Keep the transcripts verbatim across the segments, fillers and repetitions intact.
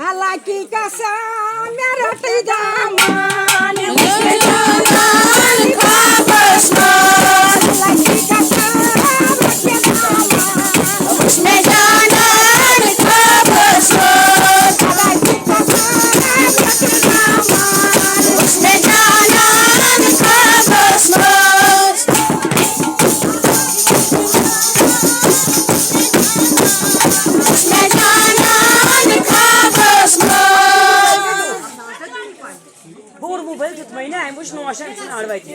اللہ کی قسم، مےٚ رَٹٕے دامان۔ اللہ کی قسم، رَٹٕے دامان۔ اللہ کی قسم، رَٹٕے دامان۔ بوٚڑ موبایل دیُت مےٚ نہ، أمۍ وٕچھ نوشن ژھٕن اَڑٕ وَتہِ۔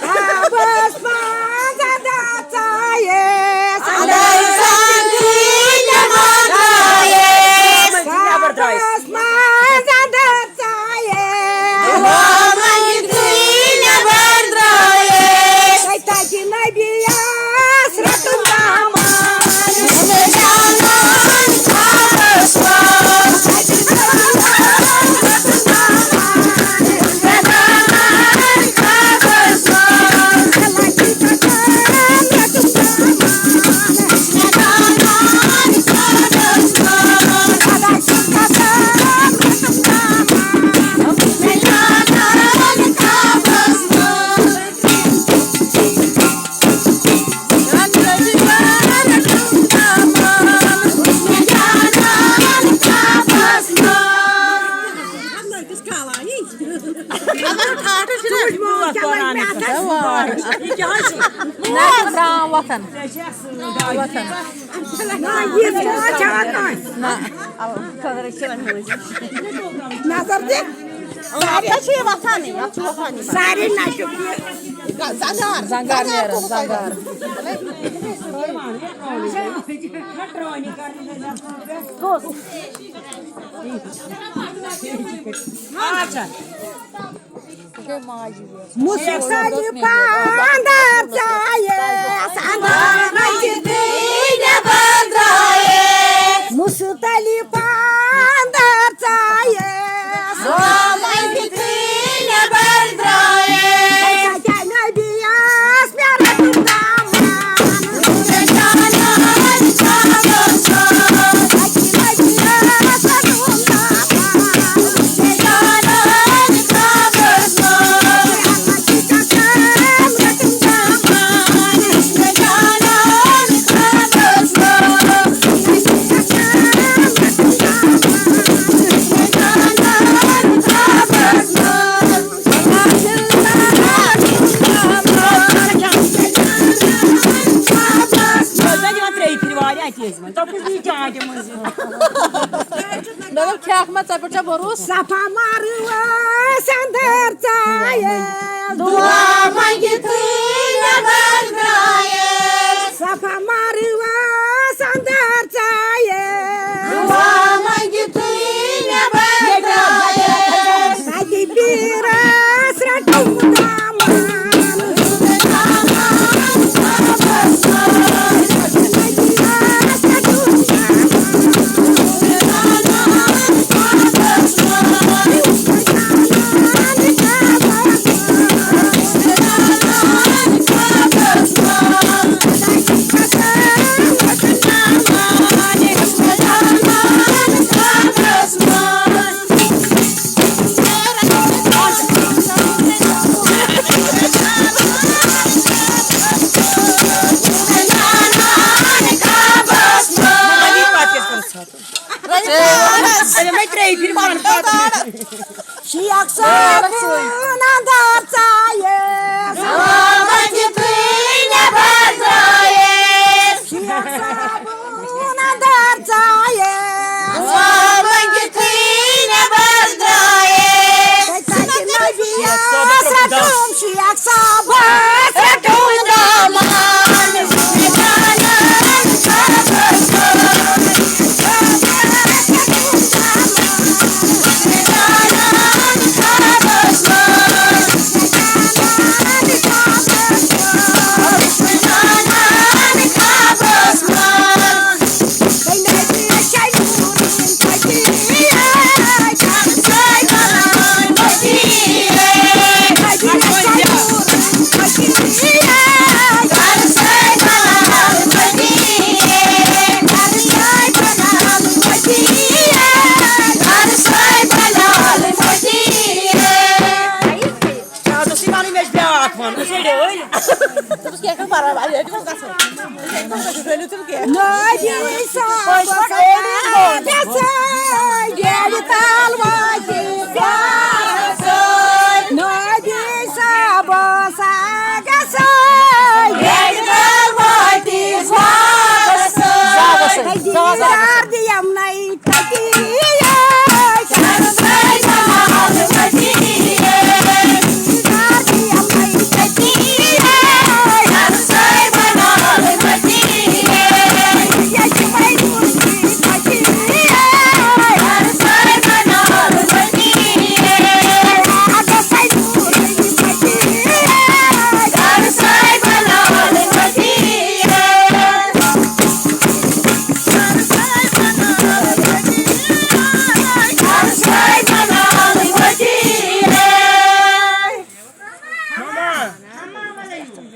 آبس منٛز ادا ژایس، اندر زان تھی نٮ۪بر درٛایس۔ نٮ۪بر درٛایس۔ آبس منٛز ادا ژایس۔ دُعا منٛگِتھٕے نٮ۪بر درٛایس۔ تَتہِ نبیَس رَٹُن دامان۔ نہ، ترٛام وۄتھان۔ نہ، خٲرٕے چھِ وۄنۍ مٔنٛزۍ۔ نظر دِ۔ اَتھ چھِ یہِ وۄتھانٕے، اَتھ چھُ وۄتھانٕے۔ سارے نَچُک یہِ۔ زنٛگار، زنٛگار نیران، زنٛگار۔ کُس؟ اچھا۔ مُصطلِف اندر ژایس، اندر منٛز تھی نٮ۪بر درٛایس۔ مُصطلِف اندر ژایس، اندر منٛز تھی نٮ۪بر درٛایس۔ نبیَس مےٚ رَٹُن دامان۔ مےٚ دوٚپ، کھیٚکھ ما، ژےٚ پٮ۪ٹھ چھا بھروسہٕ؟ صفا مروس اندر ژایس۔ دُعا منٛگِتھٕے نٮ۪بر درٛایس۔ صفا مروس اندر ژایس۔ دُعا منٛگِتھٕے نٮ۪بر درٛایس۔ تَتہِ پیٖرس رَٹُن دامان۔ شیخ صٲبُن اندر ژایس۔ شیخ صٲبُن اندر ژایس۔ نبی صٲبس گژھے گیرِ تل وٲتِتھ پیارس۔ نبی صٲبس گژھے گیرِ تل وٲتِتھ پیارس۔ دیدار دِیَم نَے۔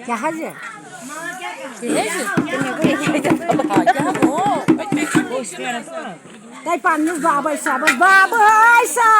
کیٛاہ حظ یہِ؟ تۄہہِ پننِس بابے صٲبس، بابے صٲب۔